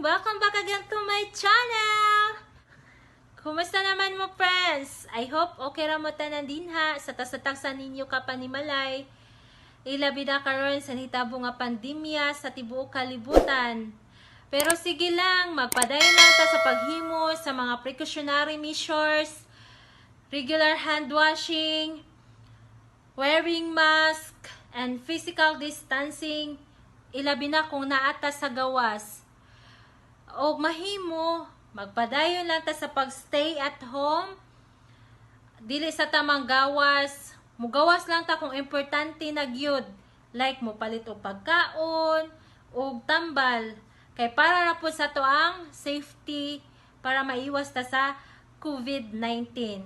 Welcome back again to my channel! Kumusta naman mo, friends? I hope okay ra mo tanan dinha sa tagsa-tagsa ninyo ka panimalay. Ilabi na karon sa nahitabo nga pandemya sa tibuok kalibutan. Pero sige lang, magpadayon lang ta sa paghimo sa mga precautionary measures, regular hand washing, wearing mask, and physical distancing, ilabi na kung naa ta sa gawas. O mahimo, magpadayon lang ta sa pag-stay at home, dili sa ta manggawas, mugawas lang ta kung importante na gyud, like mo palit og pagkaon, og tambal, kay para ra pud sa atoang safety para maiwas ta sa COVID-19.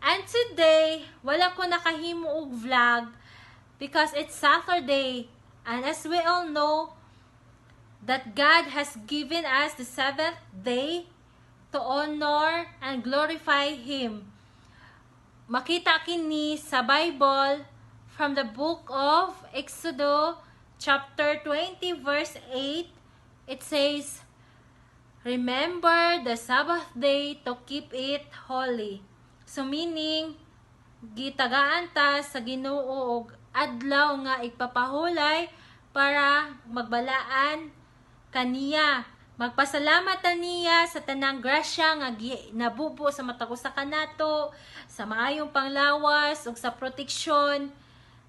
And today, wala ko nakahimo og vlog because it's Saturday. And as we all know, that God has given us the seventh day to honor and glorify Him. Makita kini sa Bible from the book of Exodus chapter 20 verse 8. It says, "Remember the Sabbath day to keep it holy." So meaning, gitagaan ta sa Ginoo og adlaw nga igpapahulay para magbalaan kaniya. Magpasalamat ta niya sa tanang grasya nga nabubo sa matag usa kanato, sa maayong panglawas ug sa proteksyon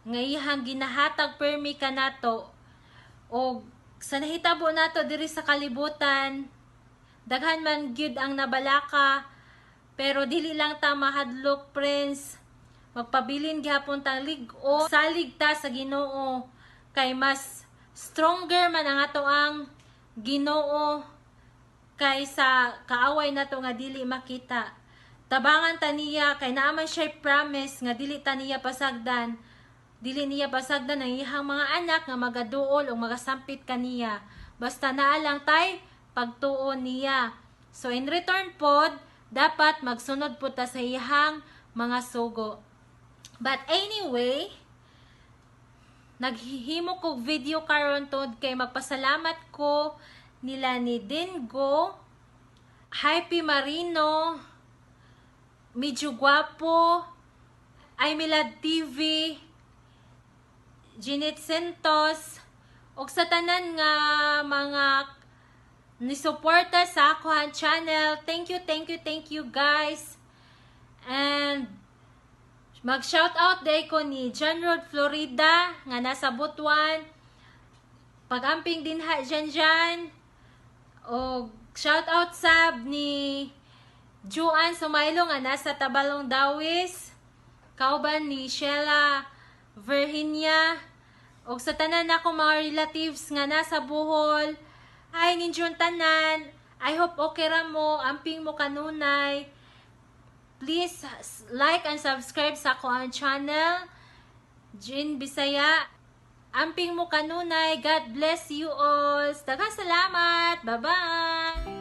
nga iyang ginahatag permi kanato. Og sa nahitabo nato diri sa kalibutan, daghan man gyud ang nabalaka, pero dili lang ta mahadlok, friends. Magpabilin gihapon tang lig-o, salig ta sa Ginoo kay mas stronger man ang atoang Ginoo kaysa kaaway nato nga dili makita. Tabangan ta niya kay naa man siya promise nga dili ta niya pasagdan. Dili niya pasagdan ang iyang mga anak nga magaduol o magasampit kaniya. Basta naa lang tay pagtuo niya. So in return pod, dapat magsunod po ta sa iyang mga sugo. But anyway, naghihimo kog video karon tungod kay magpasalamat ko nila ni Dingo, Happy Marino, Medyo Guwapo, Milad TV, Jeanette Santos, ug sa tanan nga mga nisuporta sa akoang channel. Thank you, thank you, thank you, guys. And mag shout out diay ko ni John Rod Florida nga nasa Butuan. Pagamping dinha dyan dyan. O shout out sab ni Juan Sumaylo nga nasa Tabalong Dawis. Kauban ni Sheila Virginia. Og sa tanan nako mga relatives nga nasa Bohol. Hi ninyong tanan. I hope okay ra mo. Amping mo kanunay. Please like and subscribe sa akoang channel, Jean Bisaya. Amping mo kanunay. God bless you all. Daghang salamat. Bye-bye.